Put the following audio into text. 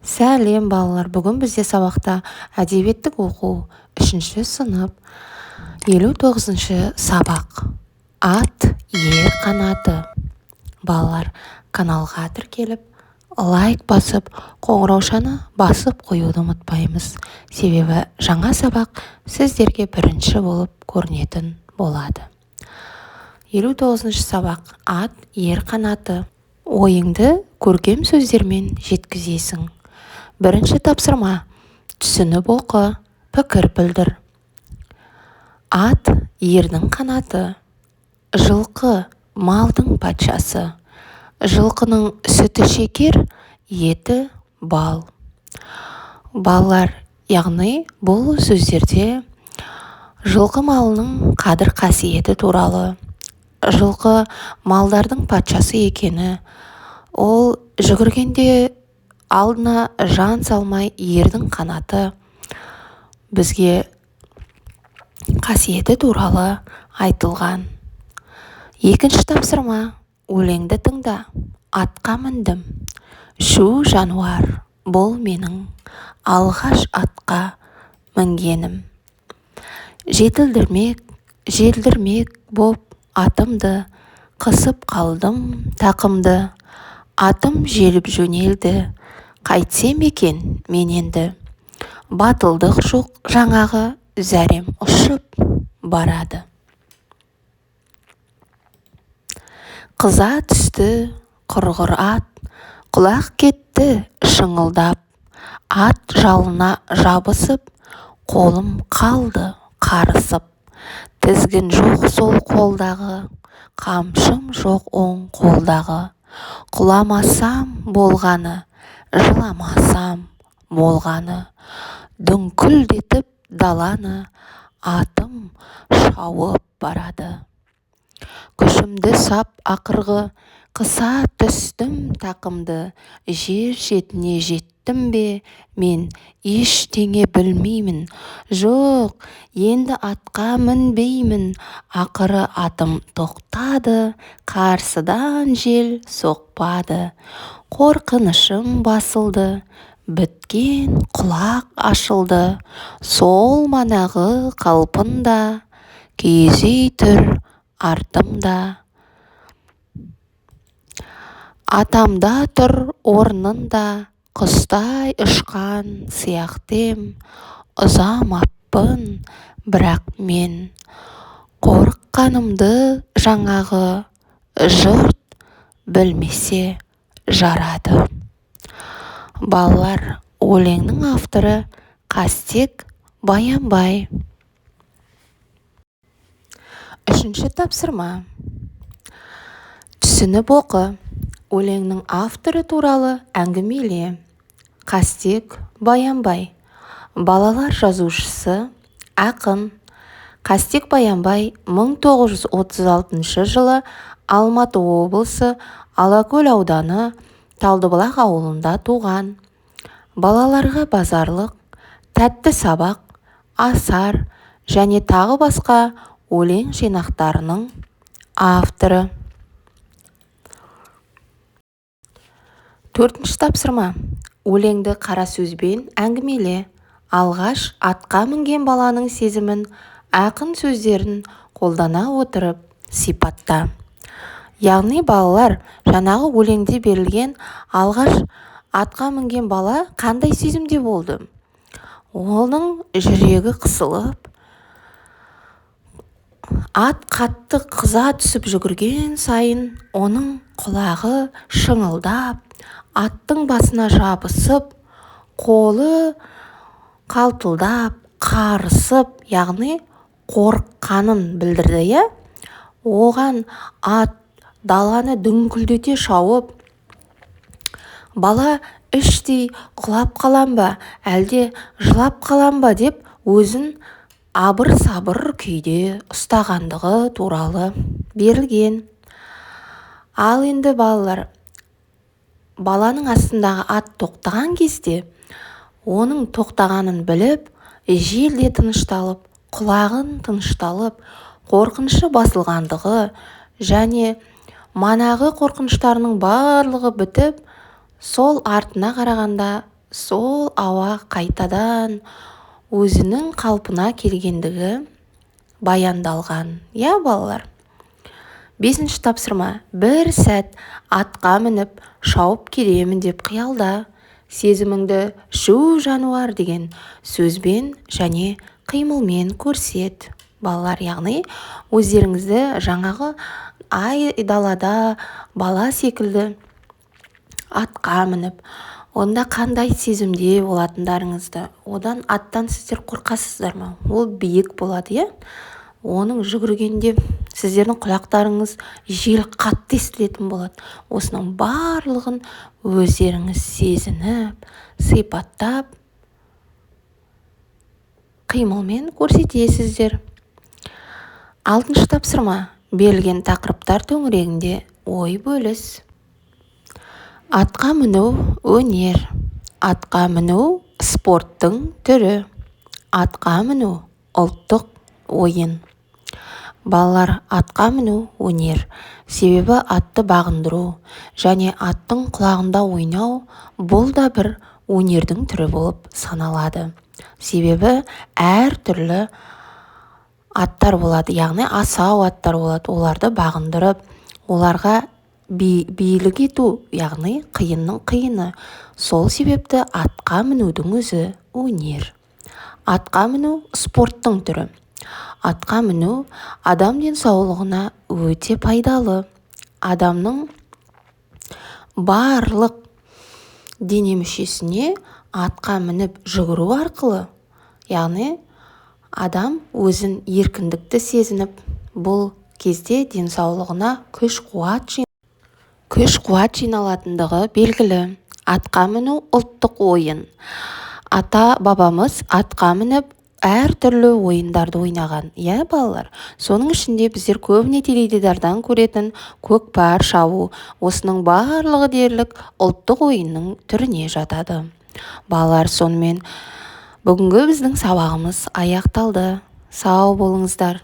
Сәлем, балалар! Бүгін бізде сабақта әдебиеттік оқу, үшінші сынып, 59-сабақ, «Ат — ер қанаты». Балалар, каналға тіркеліп, лайк басып, қоңыраушаны басып қоюды ұмытпаймыз, себебі жаңа сабақ сіздерге бірінші болып көрінетін болады. 59-сабақ, «Ат — ер қанаты». Ойыңды көркем сөздермен жеткізесің. Бірінші тапсырма: түсініп оқы, пікір білдір. Ат — ердің қанаты. Жылқы — малдың патшасы. Жылқының сүті шекер, еті бал. Балалар, яғни бұл сөздерде жылқы малының қадір қасиеті туралы, жылқы малдардың патшасы екені, ол жүгіргенде алдына жан салмай, ердің қанаты бізге қасиеті туралы айтылған. Екінші тапсырма: өлеңді тыңда. Атқа міндім, шу жануар, бұл менің алғаш атқа мінгенім. Жетілдірмек, желдірмек боп атымды, қысып қалдым тақымды. Атым желіп жөнелді, қайтсем екен мен енді? Батылдық жоқ жаңағы, зәрем ұшып барады. Қыза түсті құрғыр ат, құлақ кетті шыңылдап. Ат жалына жабысып, қолым қалды қарысып. Тізгін жоқ сол қолдағы, қамшым жоқ оң қолдағы. Құламасам болғаны, жыламасам болғаны. Дүңкілдетіп даланы атым шауып барады. Күшімді сап ақырғы, қыса түстім тақымды. Жер шетіне жеттім бе, мен ештеңе білмеймін. Жоқ, енді атқа мінбеймін. Ақыры атым тоқтады, қарсыдан жел соқпады. Қорқынышым басылды, біткен құлақ ашылды. Сол манағы қалпында, киіз үй тұр артымда. Атамда тұр орнында, құстай ұшқан сияқты ем. Ұзамаппын бірақ мен. Қорыққанымды жаңағы жұрт білмесе жарады. Балалар, өлеңнің авторы Қастек Баянбай. Үшінші тапсырма: түсініп оқы, өлеңнің авторы туралы әңгімеле. Қастек Баянбай — балалар жазушысы, ақын. Қастек Баянбай 1936 жылы Алматы облысы Алакөл ауданы Талдыбұлақ ауылында туған. «Балаларға базарлық», «Тәтті сабақ», «Асар» және тағы басқа өлең жинақтарының авторы. Төртінші тапсырма: өлеңді қара сөзбен әңгімеле. Алғаш атқа мінген баланың сезімін ақын сөздерін қолдана отырып сипатта. Яғни, балалар, жаңағы өлеңде берілген алғаш атқа мінген бала қандай сезімде болды? Оның жүрегі қысылып, ат қатты қыза түсіп жүгірген сайын оның құлағы шыңылдап, аттың басына жабысып, қолы қалтылдап, қарысып, яғни қорыққанын білдірді, иә? Оған ат даланы дүңкілдете шауып, бала іштей құлап қалам ба, әлде жылап қалам ба деп өзін абыр-сабыр күйде ұстағандығы туралы берілген. Ал енді, балалар, баланың астындағы ат тоқтаған кезде, оның тоқтағанын біліп, жел де тынышталып, құлағын тынышталып, қорқынышы басылғандығы және манағы қорқыныштарының барлығы бітіп, сол артына қарағанда Сол ауа қайтадан өзінің қалпына келгендігі баяндалған, иә, балалар? Бесінші тапсырма. Бір сәт атқа мініп шауып келемін деп қиялда. Сезіміңді «шу жануар» деген сөзбен және қимылмен көрсет. Балалар, яғни өздеріңізді жаңағы айдалада бала секілді атқа мініп, онда қандай сезімде болатындарыңызды, одан аттан сіздер қорқасыздар ма? Ол биік болады, иә? Оның жүгіргенде сіздердің құлақтарыңыз жел қатты естілетін болады. Осының барлығын өздеріңіз сезініп, сипаттап, қимылмен көрсетесіздер. Алтыншы тапсырма. Берілген тақырыптар төңірегінде ой бөліс. Атқа міну өнер. Атқа міну спорттың түрі. Атқа міну ұлттық ойын. Балалар, атқа міну өнер. Себебі атты бағындыру және аттың құлағында ойнау бұл да бір өнердің түрі болып саналады. Себебі әртүрлі аттар болады, яғни асау аттар болады. Оларды бағындырып, оларға билік ету, яғни қиынның қиыны. Сол себепті атқа мінудің өзі өнер. Атқа міну спорттың түрі. Атқа міну адам денсаулығына өте пайдалы. Адамның барлық дене мүшесіне атқа мініп жүгіру арқылы, яғни адам өзін еркіндікті сезініп, бұл кезде денсаулығына күш-қуат жиналатындығы белгілі. Атқа міну ұлттық ойын. Ата-бабамыз атқа мініп әртүрлі ойындарды ойнаған, иә, балалар? Соның ішінде біздер көбіне теледидардан көретін көкпар шабу, осының барлығы дерлік ұлттық ойынның түріне жатады. Балалар, сонымен бүгінгі біздің сабағымыз аяқталды. Сау болыңыздар.